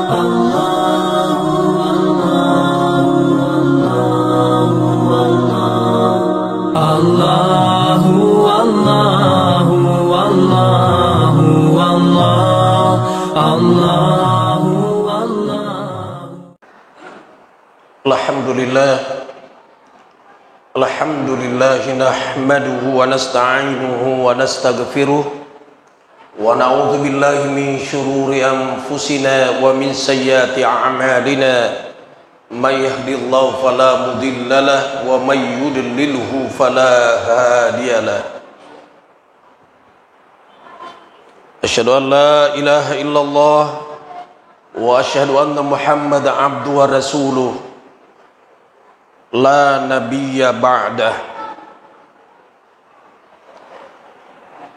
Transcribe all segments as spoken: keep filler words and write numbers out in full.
Allahu, Allahu, Allahu, Allahu, Allahu, Allahu. Alhamdulillah. Alhamdulillah, nahmaduhu wa nasta'inuhu wa nastaghfiruh. ونعوذ بالله من شرور أنفسنا ومن سيئات أعمالنا. من يهد الله فلا مضل له ومن يضلله فلا هادي له. أشهد أن لا إله إلا الله وأشهد أن محمدا عبده ورسوله لا نبي بعده.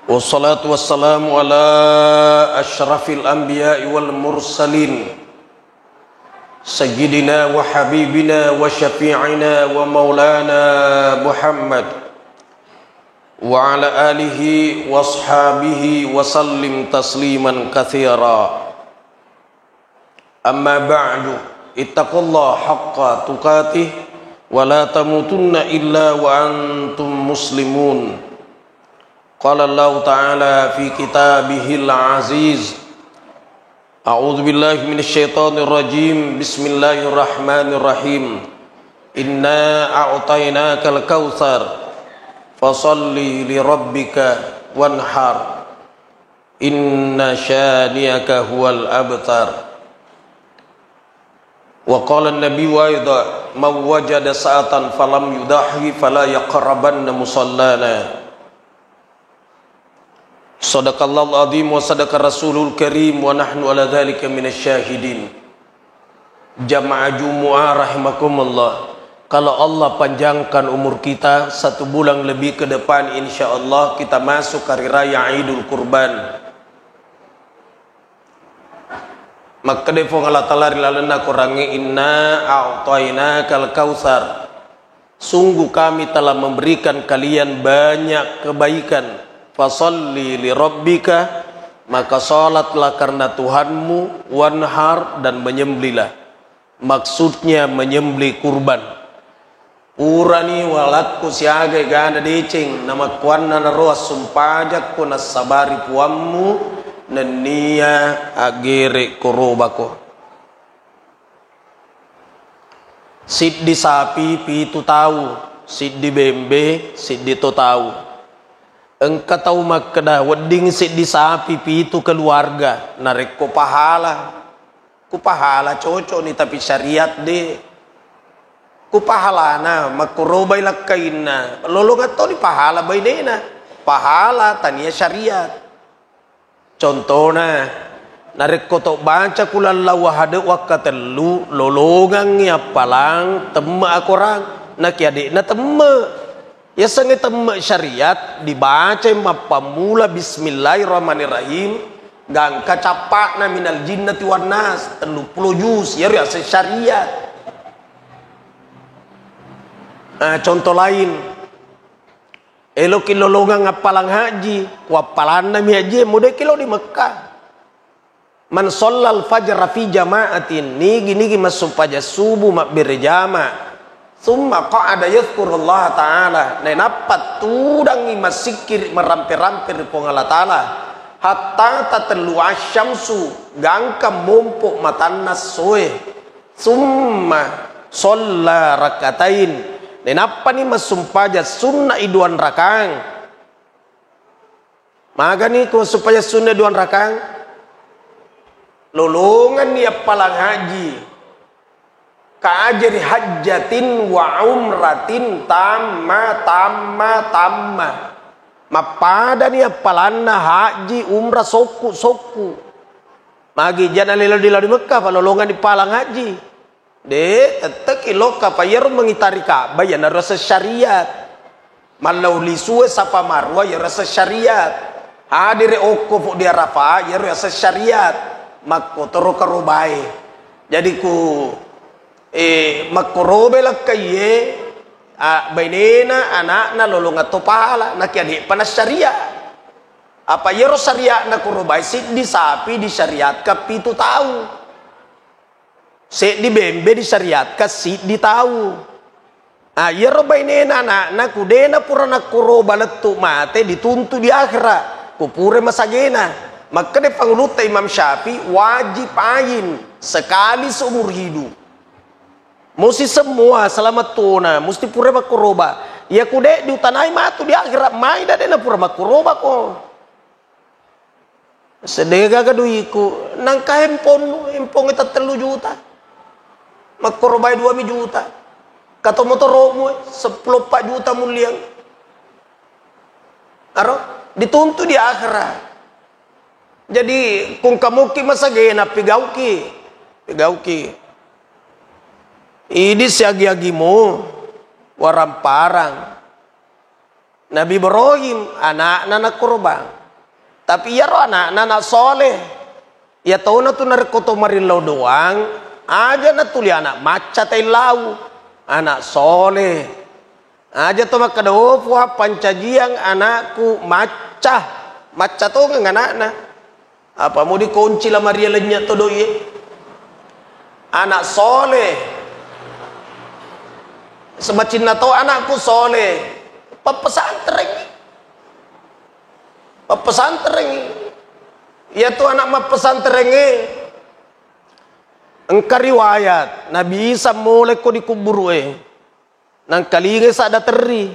والصلاة والسلام على أشرف الأنبياء والمرسلين سيدنا وحبيبنا وشفيعنا ومولانا محمد وعلى آله وأصحابه وسلم تسليما كثيرا. أما بعد، اتقوا الله حق تقاته ولا تموتن إلا وأنتم مسلمون. قال الله تعالى في كتابه العزيز، أعوذ بالله من الشيطان الرجيم. بسم الله الرحمن الرحيم. إنا أعطيناك الكوثر. فصل لربك وانحر. إن شانئك هو الأبتر. وقال النبي أيضا، من وجد سعة فلم يضح فلا يقربن مصلانا. صدق الله العظيم وصدق رسوله الكريم ونحن على ذلك من الشاهدين. Jamaah Jumu'ah rahimakumullah. Kalau Allah panjangkan umur kita satu bulan lebih ke depan, insya Allah kita masuk hari raya Idul Kurban. Makkeda Puang Allah Ta'ala ri lalenna Korangnge, "Inna a'tainakal kautsar." Sungguh Kami telah memberikan kalian banyak kebaikan. Fasalli li rabbika, maka salatlah karena Tuhanmu, wanhar, dan menyembelihlah. Maksudnya menyembelih kurban. Purani walakku siaga egana deceng, namakkuannanaro assumpajakko nassabari puammu, nennia aggere korobako. Siddi sapi pitu tau, siddi bembe siddi to tau. Engka tau makkeda, wedding siddi sapi pitu keluarga, narekko pahala. Ku pahala cocokni, tapi syariat de. Ku pahalana makkorobai lakkainna, lolongeng toni pahala bainena. Pahala tania syariat. Contona, narekko to baca kulallau ahade wakkatellu, lolongangngi appalang temme akorang, nakiadekna temme. Yasengnge temme syariat dibacai mappammula bismillahirrahmanirrahim, gangka cappa'na minal jinnati wan nas, telluppulo juz, iyaro yaseng syariat. Ah, contoh lain, eloki lolongang appalang haji, ku appalanna mi haji, mudeki lo di Mekkah. Man shallal fajra fi jama'atin, nigi-nigi massumpajang subuh mabbere jama, tsumma qa'ada yadzkurullaha ta'ala, nainappa tudangngi massikkiri marampe-rampe ri Puang Allah Ta'ala, hatta tatlu'a syamsu, gangka mompo matanna essoe, tsumma shalla rak'atain, nainappani massumpajang sunna'i duang rakang. Magani ko supaya sunna duang rakang? Lolonganni appalang haji. Ka ajri hajjatin wa umratin tamma, tamma, tamma. Mappadani appalanna haji, umrah, sokku, sokku. Magi jana lelo di lao di Mekkah, pa lolonganni palang haji. De, tetteki lokka, pa iyaro mengitari Ka'bah, iyanaro aseng syariat. Mallau lisue Safa Marwa, iyaro aseng syariat. Hadere okko fu di Arafah, iyaro aseng syariat. Makkotoro karobae. Jadi ku, eh, makkorobe lakkaiye, a, bainena, anakna, lolongang to pahala, nakiade'pa na syariat. Apa iyaro syariatna korobae siddi sapi disyariatkan pitu tau. Seddi bembe disyariatkan siddi tau. Ah, iyaro bainena ana'na ku de' napura nakkoroba lettu mate dituntu di akhera, ku pura masagena. Makkeda pangulutta Imam Syafi'i, wajib ain sekali seumur hidup. Musti semua selama tuona, musti pura makkoroba. Iya ku de' diutanai matu di akhera, mai da de' napura makkoroba ko. Sedde gaga duiku, nangka handphone, handphone e tellu juta. Makkorobai dua mi juta. Kato motoro'mu, seppulo empat juta muliang. Aro, dituntu di akhera. Jadi, kung kamuki masagena, pigauki. Pigauki. Idi siagi-agimu, waramparang. Nabi Ibrahim, ana'na nakkoroba. Tapi iyaro ana'na anak soleh. Iya tona tu narekko to marillau doang, aja natuli anak macca taillau. Anak soleh. Aja to makkeda, "Oh, Puang, pancajiang anakku macca." Macca tongeng anakna. Apa mau dikunci lamaria lennye' to doi e? Anak soleh. Semacinna to anakku soleh. Pappesantrengi. Pappesantrengi. Iya tu anak mappesantrengi. Engka riwayat, Nabi Isa molekko di kubburu e. Nangkalingai sadda terri.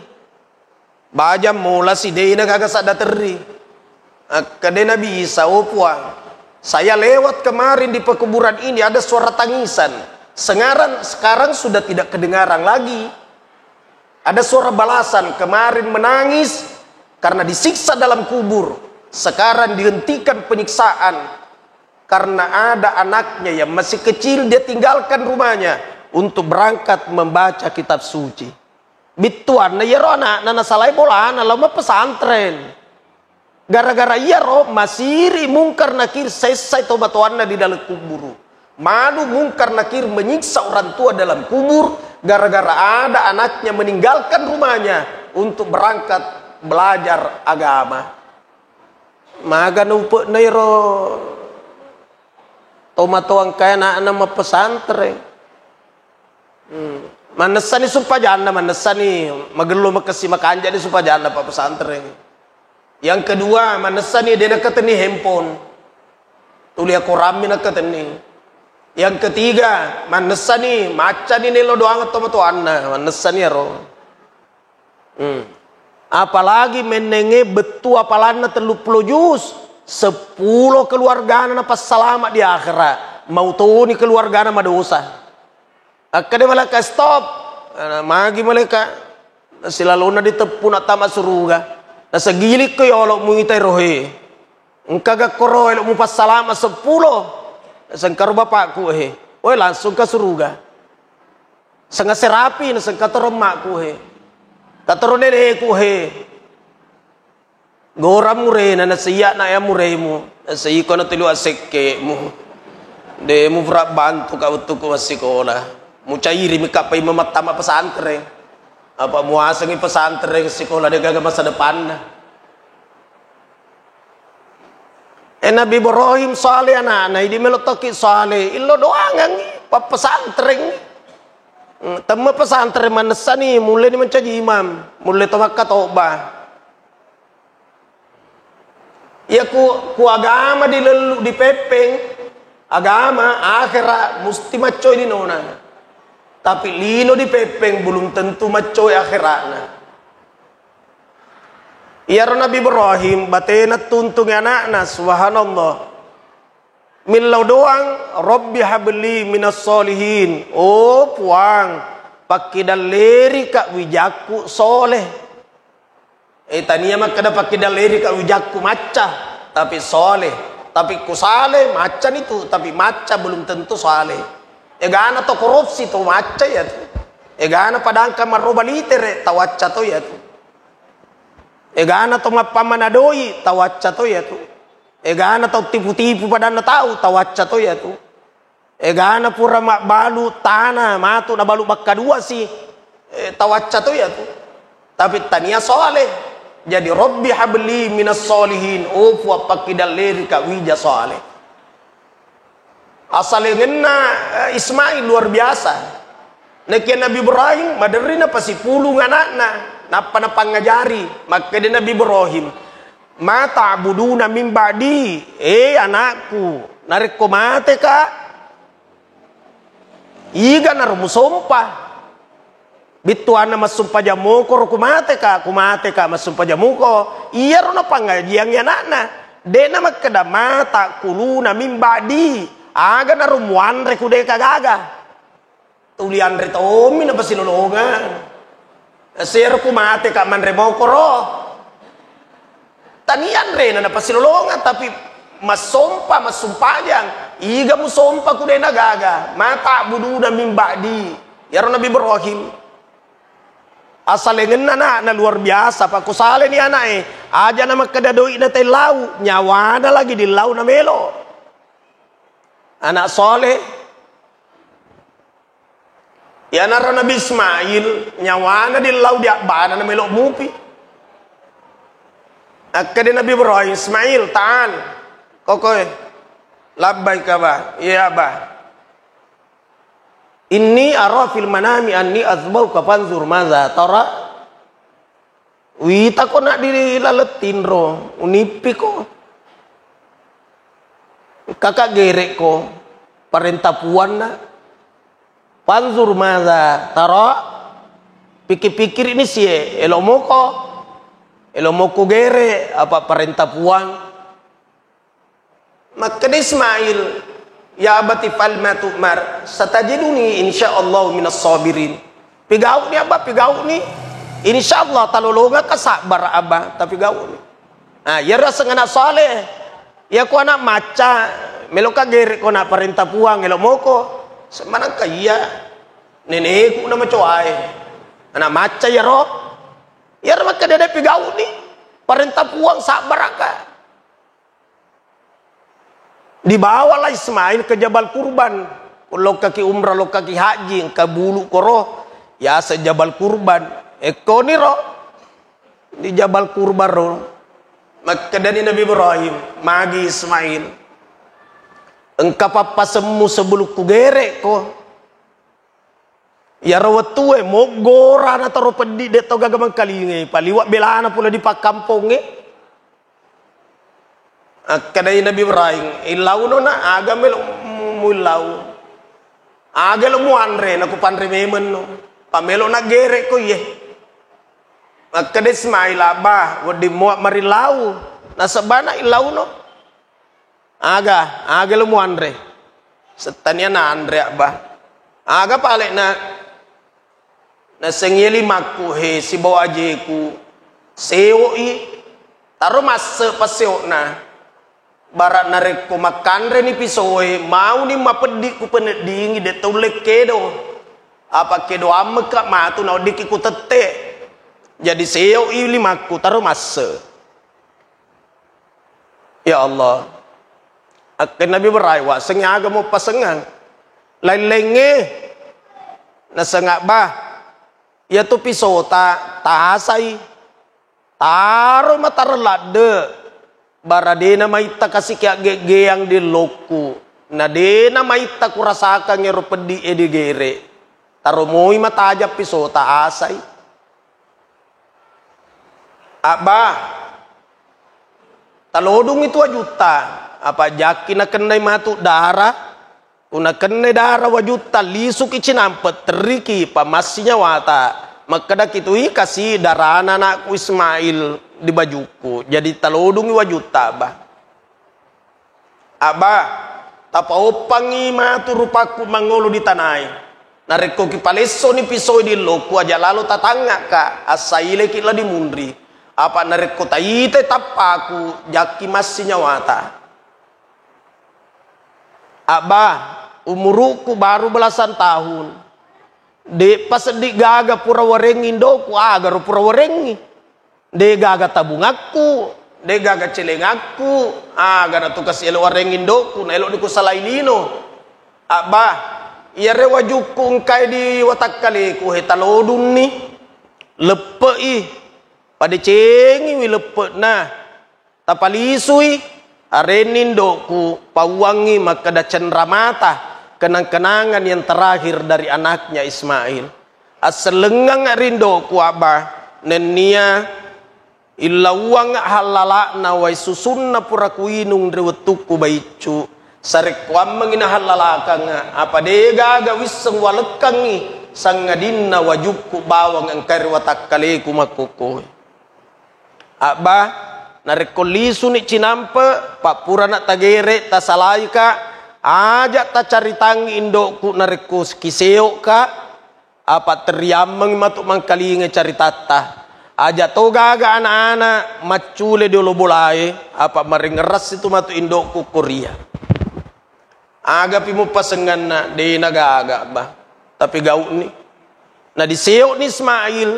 Bajang molasi, de'na gaga sadda terri. Akkeda Nabi Isa, "Oh Puang, saya lewat kemarin di pekuburan ini, ada suara tangisan. Sekarang, sekarang sudah tidak kedengaran lagi. Ada suara balasan, kemarin menangis karena disiksa dalam kubur. Sekarang dihentikan penyiksaan." Karena ada anaknya yang masih kecil, dia tinggalkan rumahnya untuk berangkat membaca kitab suci. Bittuanna iyaro anakna nasalai bolana lao mappesantren. Gara-gara iyaro masiri Mungkar Nakir sessai tomatoanna di dalam kuburu. Malu Mungkar Nakir menyiksa orang tua dalam kubur gara-gara ada anaknya meninggalkan rumahnya untuk berangkat belajar agama. Maga naupe'na iro tomatoa engkae ana'na mappesantreng. Hmm. Mannessani sumpajanna, mannessani magello makessi makanjani sumpajanna pappesantreng. Yang kedua, mannessani de' nakatenni handphone. Tuli akorammi nakatenni. Yang ketiga, mannessani maccani nello doang tomatoanna, mannessani ero. Hmm. Apalagi mennengnge bettu apalanna telluppulo juz, seppulo keluargana napassalama di akhera, mautoni keluargana madosa. Akkeda malaika, "Stop!" Nah, magi malaika, silalona diteppu nattama suruga. Nasegilikko yolo muitai rohe. Engka gakkoro elo mupassalama seppulo. Sengkaro bapakku he. Oi, langsung ke suruga. Senga serapi naseng katoro emmakku he. Katoro neneku he. Gora murena naseiya na ya muremu. Naseiko na telu asekkemu. De mufra bantu ka wettuku massikola. Mucairi mi kappai mamattama pesantren. Apa muasengi pesantren sikola de gaga masa depanna. Eh, Nabi Ibrahim saleh anakna, idi melo tokki saleh, illo doangangngi, pappesantrengngi. Hmm, temme pesantren mannessani, mulleni mancaji imam, mulle to makkatoba. Iya ku, ku agama dilellu, dipeppeng, agama, akhera, musti maccoi linona. Tapi lino dipeppeng, belum tentu maccoi akherana. Iyaro Nabi Ibrahim, batena tuntungi anakna, subhanallah. Millau doang, "Rabbi habli minas solihin." Oh, Puang, pakkidallerika wijakku soleh. Eh, tania makkeda pakkidallerika wijakku macca, tapi soleh. Tapi ku saleh, maccani tu, tapi macca belum tentu saleh. Egana to korupsi to macca ya tu. Egana padangka marroba litere, tawacca to ya tu. Egana to mappammana doi, tawacca to ya tu. Egana to tipu-tipu padanna tau, tawacca to ya tu. Egana pura mabbalu tana, matu nabalu bakka dua si, eh, tawacca to ya tu. Tapi tania soleh. Jadi, "Rabbi habli minas solihin." Oh, Puang, pakkidallerika wija soleh. Asalengenna, eh, Ismail luar biasa. Nakia Nabi Ibrahim, maderri napasipulung anakna, nappa napangajari. Makkeda Nabi Ibrahim, "Ma ta'buduna min ba'di?" Eh, anakku, narekko mateka, iga naro musompa? Bittuanna massumpajang mokoro, ku mateka, ku mateka massumpajang muko. Iyaro napangajiangngi anakna. De'na makkeda, "Ma ta'kuluna min ba'di?" Aga naro muanre ku deka gaga? Tuli anre tommi napasilolongeng. Sero ku mateka manre mokoro. Tania anrena napasilolongeng, tapi massompa, massumpajang. Iga musompa ku de'na gaga? "Ma ta'buduna min ba'di?" Iyaro Nabi Ibrahim. Asalengenna anakna luar biasa, pakko saleni anak'e. Aja na makkeda doi'na tellau, nyawana lagi dillau namelo. Anak soleh. Iyanaro Nabi Ismail, nyawana dillau di abbana namelo mupi. Akkeda Nabi Ibrahim, "Ismail, ta'al." Kokoe. "Labbaik, Aba." "Iya, Aba." "Inni ara fil manami anni azbahuka fanzur madza tara." Witako nak di laleng tinro, unippiko. Kaka gerekko, parenta puanna. "Fanzur madza tara." Pikir-pikir ini sie, elo moko. Elo moko gere, apa parenta puang. Makkeda Ismail, "Ya abati fa'al ma tu'mar, satajiduni insyaallahu minas sabirin." Pigau'ni, Abba, pigau'ni. "Insyaallah talolongaka sabbara, Abba, tapigauni." Nah, iyaro aseng anak saleh. Iya ko anak macca, meloka gere ko nak parenta puang, elo moko. Semanangka iya. Neneku na macoae. Anak macca iyaro. Iyaro makkeda de pigau'ni. Parenta puang sabbaraka. Dibawalah Ismail ke Jabal Kurban. Lokkaki umrah, lokkaki haji, engka bulu koro, yaseng Jabal Kurban. Ekkoniro di Jabal Kurban ro. Makkedani Nabi Ibrahim, "Magi Ismail, engka pappasemmu sebelum kugerekko." Iyaro wettue moggora nataro peddi, de to gaga mengkalingai, paliwa belana pole di pakkampongnge. Akkedai Nabi Ibrahim, "Illauno na, aga melo mu-, muillau? Aga lo muanre, naku panre memenno. Pamelo na gere ko iye." Makkeda Ismail, "Abba, wedding mua marillau, nasabana illauno." "Aga, aga lo muanre?" "Settania nanre, Abba." "Aga palekna?" "Nasengnge limakku he sibawa ajeku, sewo'i, taro masse passeo'na. Bara narekko makkanreni pisoe, mauni mapeddi ku peneddingi, de taulle kedo. Apa kedo ammekka matu naweddikki ku tette. Jadi sewo'i limakku, taro masse." Ya Allah. Akke Nabi Ibrahim, "Wa, sengnge aga mo pasengngang? Laing-laingnge." Naseng, "Abba, iyatu pisota tasai. Taro matareng ladde. Bara dena maitta kasiki aggeggeang di lokku. Na dena maitta kurasakang ero peddi e digere. Taro moi matajang pisota asai." "Abba, talodungngi tu wajutta, apa jakki nakennai matu dara, tu nakennai dara wajutta, lisuki cinampe, terriki, pammassi nyawata. Makkedaki tu, 'Ih, kasi darana anakku Ismail di bajukku, jadi talodungngi wajutta, Abba.'" "Abba, tapaoppangngi matu rupakku mangolo di tanae. Narekko kipalessoni pisoi di lokku, aja lalo tatangngakka, assaileki la dimunri. Apa narekko taitai tappaku, jakki massi nyawata." "Abba, umurukku baru belasan tahun. De'pa seddi gaga pura warengngi indoku, agaro pura warengngi. De gaga tabungakku, de gaga celengakku, aga natu kasi elo wareng indoku, na elo diku salai lino. Abba, iyare wajukku engkae di watakkaleku he talodunni, leppe'i, padecengiwi leppe'na, tapalisui, Arenni indo'ku pauangngi makkeda cenramata kenang-kenangan yang terakhir dari anaknya Ismail. Assellengang ri indo'ku, Abba, nennia illauang hallala'na wai susunna pura kuinung ri wettukku baiccu. Sarekkuammengi nahallalakang, apa de gaga wisseng walekkangngi sangadinna wajukku bawang engkai ri watakkaleku makkokkoe. Abba, narekko lisuni cinampe, pappurana tagere, tasalaika, aja tacaritangngi indo'ku narekko kiseo'ka, apa teriammeng matu mangkalinga caritatta. Aja to gaga anak-anak maccule di olo bolae, apa maringerrassi tu matu indo'ku koria. Agapi mupasenganna, dena gaga, Abba. Tapi gau'ni. Nadiseo'ni Ismail,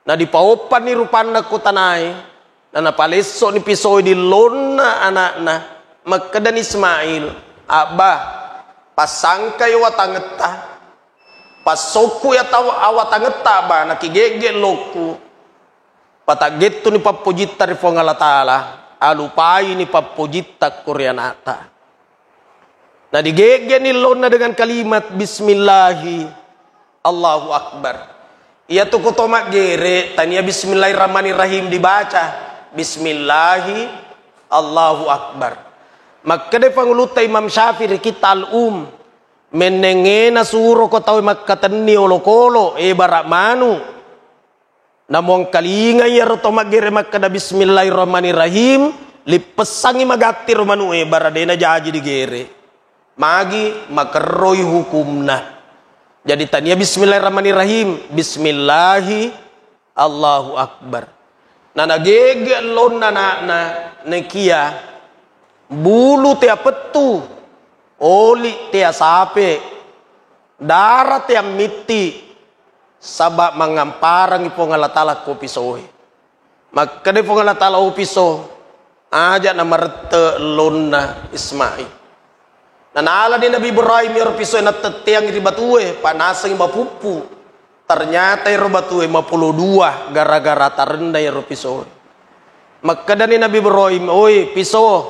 nadipaoppanni rupanna ko tanae, nanapalesso'ni pisoe di lonna ana'na. Makkedani Ismail, "Abba, passangkai watangetta, passokku ya tau awatangetta, Abba, nakigegge lokku." Pataggettuni pappojitta ri Puang Allah Ta'ala, alupaini pappojitta ko ri ana'ta. Nadigeggeni lonna dengan kalimat bismillahi, Allahu Akbar. Iyatu ko to maggere, tania bismillahirrahmanirrahim dibaca. Bismillahi, Allahu Akbar. Makkeda pangulutta Imam Syafi'i ri kitta Al-Um, mennengena suro ko tau makkatenni olokolo, ebara manu. Namuangkalingai iyaro to maggere makkeda bismillahirrahmanirrahim, lippessangngi magatti ro manu'e, bara dena jaji digere. Magi makerroi hukumna. Jadi tania bismillahirrahmanirrahim, bismillahi, Allahu Akbar. Nanagege ellonna ana'na, nekia bulu tea pettu, oli tea sape, dara tea mitti, saba mangamparangngi Puang Allah Ta'ala ko pisoe. Makkeda Puang Allah Ta'ala, "O piso, aja namarette ellonna Ismail." Nanalani Nabi Ibrahim ero pisoe, natetteang ri batue, panasengi mapuppu. Ternyata ero batue mapolo dua gara-gara tarenna ero pisoe. Makkedani Nabi Ibrahim, "Oi piso,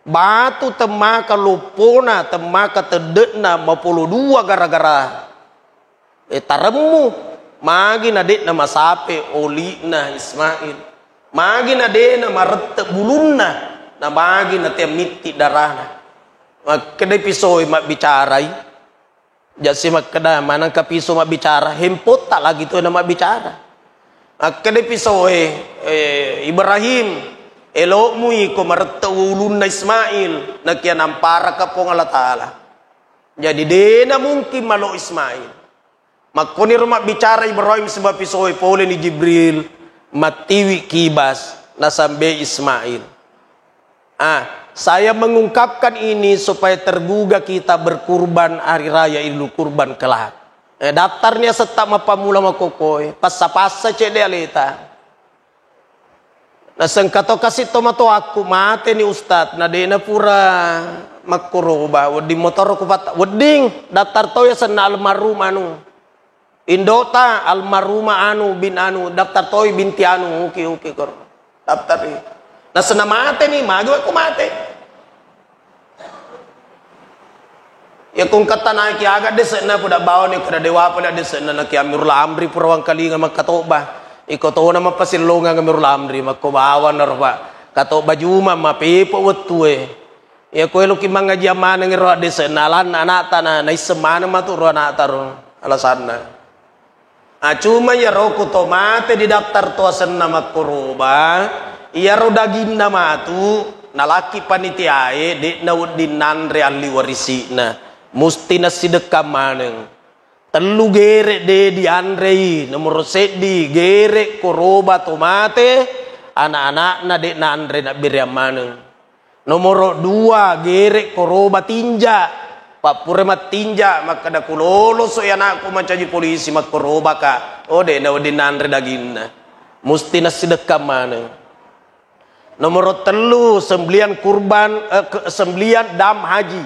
batu temmaka loppona, temmaka tedde'na mapolo dua gara-gara e, taremmu, magi na de'na masape oli'na Ismail, magi na de'na marette bulunna, na magi na tea mitti darana." Makkedai pisoe mabbicarai, jasi makkeda, "Manengka piso mabbicara, hempotta lagi tu na mabbicara." Makkedai pisoe, "Eh, Ibrahim, elo'mu iko marette ulunna Ismail, nakia namparaka Puang Allah Ta'ala." Jadi de'na mungkin malo Ismail. Makkoniro mabbicara Ibrahim siba pisoe, poleni Jibril, mattiwi kibas, nasambe Ismail. Ah, saya mengungkapkan ini supaya tergugah kita berkurban hari raya Idul Kurban kelak. Eh, daftarnya setak mappamula makokoe, passa-passa cedde aleta. Nasengka to kasi tomatoakku, "Mateni Ustaz, na de'na pura makkoroba, wedding motoro kupatta-, wedding, daftar to yasenna almarhum anu. Indota almarhumah anu bin anu, daftar toi binti anu, uki, uki koro. Daftar i." Nasenna mateni, magi wakku mate. Iya kongkatta naiki aga dese'na, puda bawani kada dewa pale dese'na, naki Amirul Amri pura wangkalinga makkatoba. Iko tona mappasillongang Amirul Amri, makko bawanna ro, Pak. Katoba juma mapepo wettue. Iya ko eloki mangajiang maneng ro dese'na, alanna anakta na, naisseng maneng matu ro anakta ro alasanna. Ah, cuma iyaro ku to mate di daftar to asenna makkoroba, iyaro daginna matu, nalaki panitiae, de'na wedding nanre alli warisi'na. Musti nassidekkang maneng. Tellu gere de dianrei, nomoro seddi, gere koroba to mate, anak-anakna de nanre nabbereang maneng. Nomoro dua, gere koroba tinja. Pappura mattinja, makkeda, "Kuloloso i anakku mancaji polisi, makkorobaka." Oh, de na wedding nanre daginna. Musti nassidekkang maneng. Nomoro tellu, sembelian kurban, eh, ke-, sembelian dam haji,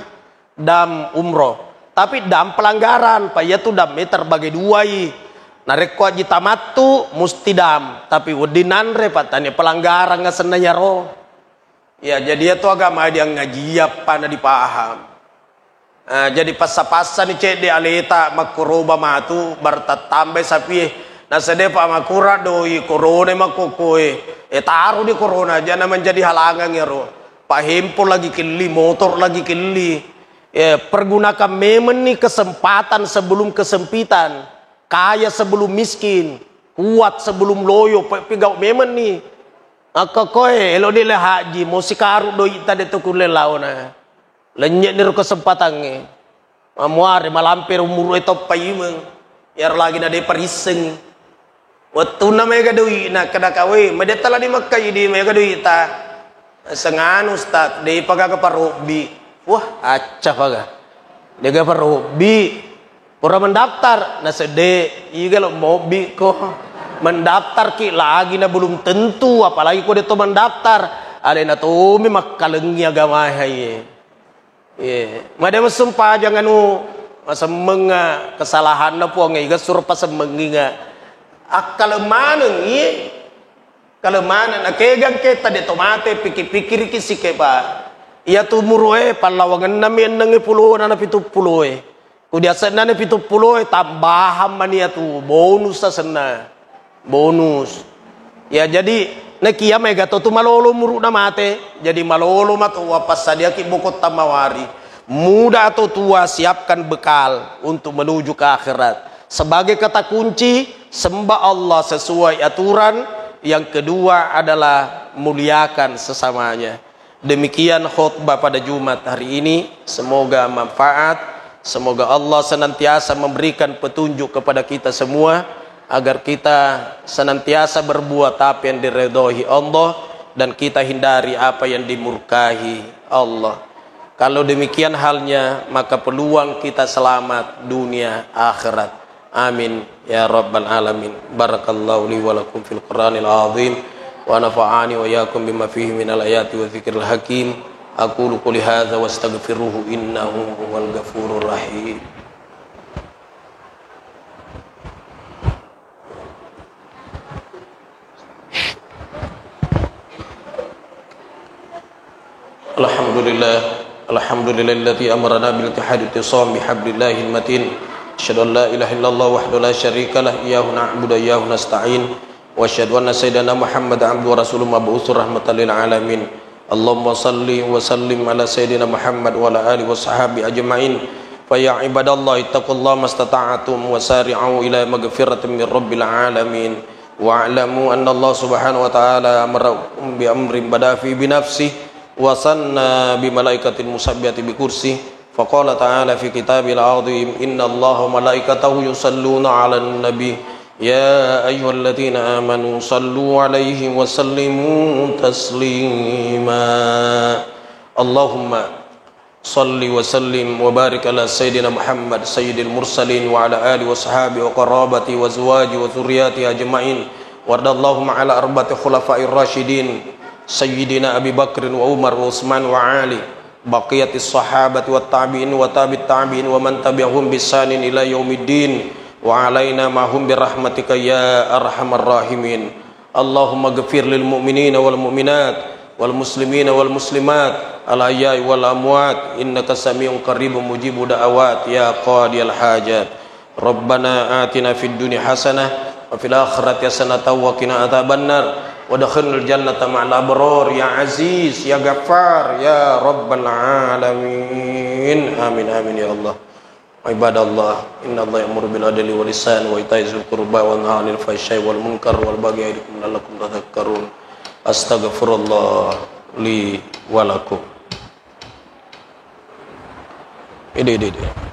dam umroh. Tapi dam pelanggaran, pa iyatu dam e terbagi duai. Narekko haji tamattu, musti dam. Tapi wedding nanre, pa tania pelanggaran asenna iyaro. Ya, jadi iyatu agama diangngaji, apa na dipaham. Ah, jadi passa-passani cedde aleta makkoroba matu, bar tattambai sapie. Nasedde pa makura doi korona makkokkoe. Eh, taru di korona, jana menjadi halangan iyaro. Pak handphone lagi kelli, motor lagi kelli. Eh, pergunakan memenni kesempatan sebelum kesempitan. Kaya sebelum miskin, kuat sebelum loyo, pe-, pegau memenni. Makkokkoe, elo dile haji, mo sikaru doi'ta de to kulle laona. Lennye'ni ro kesempatangnge. Mamuare malampe ro umuru'e toppa imeng. Iyaro lagi na de parisseng. Wettunna maega doi'na, kedaka, "We, medetta la di Mekka idi maega doi'ta." Senganu, Ustaz, de pa gaga parobbi. Wah, acca paga. Dega parobbi. Pura mendaftar, nasedde, iga lo mobbi ko. Mendaftar ki lagi na belum tentu, apalagi ko de to mendaftar. Alena tomi makkalengi agamae, iye. Iye. Made mesempajang anu, masemmengnga kesalahanna Puang, iga suro pasemmengnginga. Akkaleng maneng, iye. Kaleng maneng, nakegang ketta de to mate, pikir-pikiriki sikepa. Iyatu umuru'e, pallawangenna mi enneng pulona na pitu puloe. Ku diasenna na pitu puloe, tambahang mani iyatu, bonus asenna. Bonus. Ya, jadi, nakia mega to tu malolo umuru'na mate. Jadi, malolo mato, wapassadiaki bokong tammawari. Muda atau tua, siapkan bekal untuk menuju ke akhirat. Sebagai kata kunci, sembah Allah sesuai aturan. Yang kedua adalah muliakan sesamanya. Demikian khutbah pada Jumat hari ini. Semoga manfaat. Semoga Allah senantiasa memberikan petunjuk kepada kita semua, agar kita senantiasa berbuat apa yang diridhoi Allah dan kita hindari apa yang dimurkai Allah. Kalau demikian halnya, maka peluang kita selamat dunia akhirat. Amin ya rabbal alamin. Barakallahu li wa lakum fil Qur'anil azim, wa nafa'ani wa iyyakum bima fihi minal ayati wa dzikril hakim. Aqulu qouli hadza wastaghfiruhu innahu huwal ghafurur rahim. Alhamdulillah. Alhamdulillahilladzi amarana bil ittihadi ittisam bihablillahil matin. Asyhadu an la ilaha illallah wahdahu la syarika lah, iyyahu na'budu wa iyyahu nasta'in. Wa asyhadu anna sayyidana Muhammad abduhu wa rasuluh mab'utsu rahmatan lil alamin. Allahumma salli wa sallim ala sayyidina Muhammad wa ala alihi wa sahbihi ajma'in. Fa ya ibadallah, ittaqullaha mastata'tum wa sari'u ila maghfiratin min rabbil alamin. Wa'lamu anna Allah subhanahu wa ta'ala amarakum bi amrin bada fi bi nafsihi wa sanna bi malaikatil musabbihati bi kursihi. Faqala ta'ala fi kitabihil azim, inna Allaha wa malaikatahu yusalluna 'alan nabi, ya ayyuhalladzina amanu sallu 'alaihi wa sallimu taslima. Allahumma salli wa sallim wa barik ala sayyidina Muhammad sayyidil mursalin wa ala alihi wa sahbihi wa qarabati wa azwaji wa dzurriyyati ajma'in. Wardallahumma ala arba'ati khulafa'ir rasyidin sayyidina Abi Bakrin wa Umar wa Utsman wa Ali, baqiyatis sahabati wat tabi'in wa tabi'it tabi'in wa man tabi'ahum bi ihsanin ila yaumiddin, wa alaina ma'hum bi rahmatika ya arhamar rahimin. Allahumma ghfir lil mu'minina wal mu'minat wal muslimina wal muslimat al ahya'i wal amwat innaka sami'un qaribun mujibud da'awat ya qadiyal hajat. Rabbana atina fid dunya hasanah wa fil akhirati hasanatan wa qina adzabannar. Wa adkhilnal jannata ma'al abrar ya Aziz ya Ghaffar ya Rabbal alamin. Amin, amin ya Allah. Ibadallah, innallaha ya'muru bil adli wal ihsani wa ita'i dzil qurba wa yanha 'anil fahsya'i wal munkar wal baghi ya'idukum la'allakum tadzakkarun. Astaghfirullah li wa lakum. Ide, ide, ide.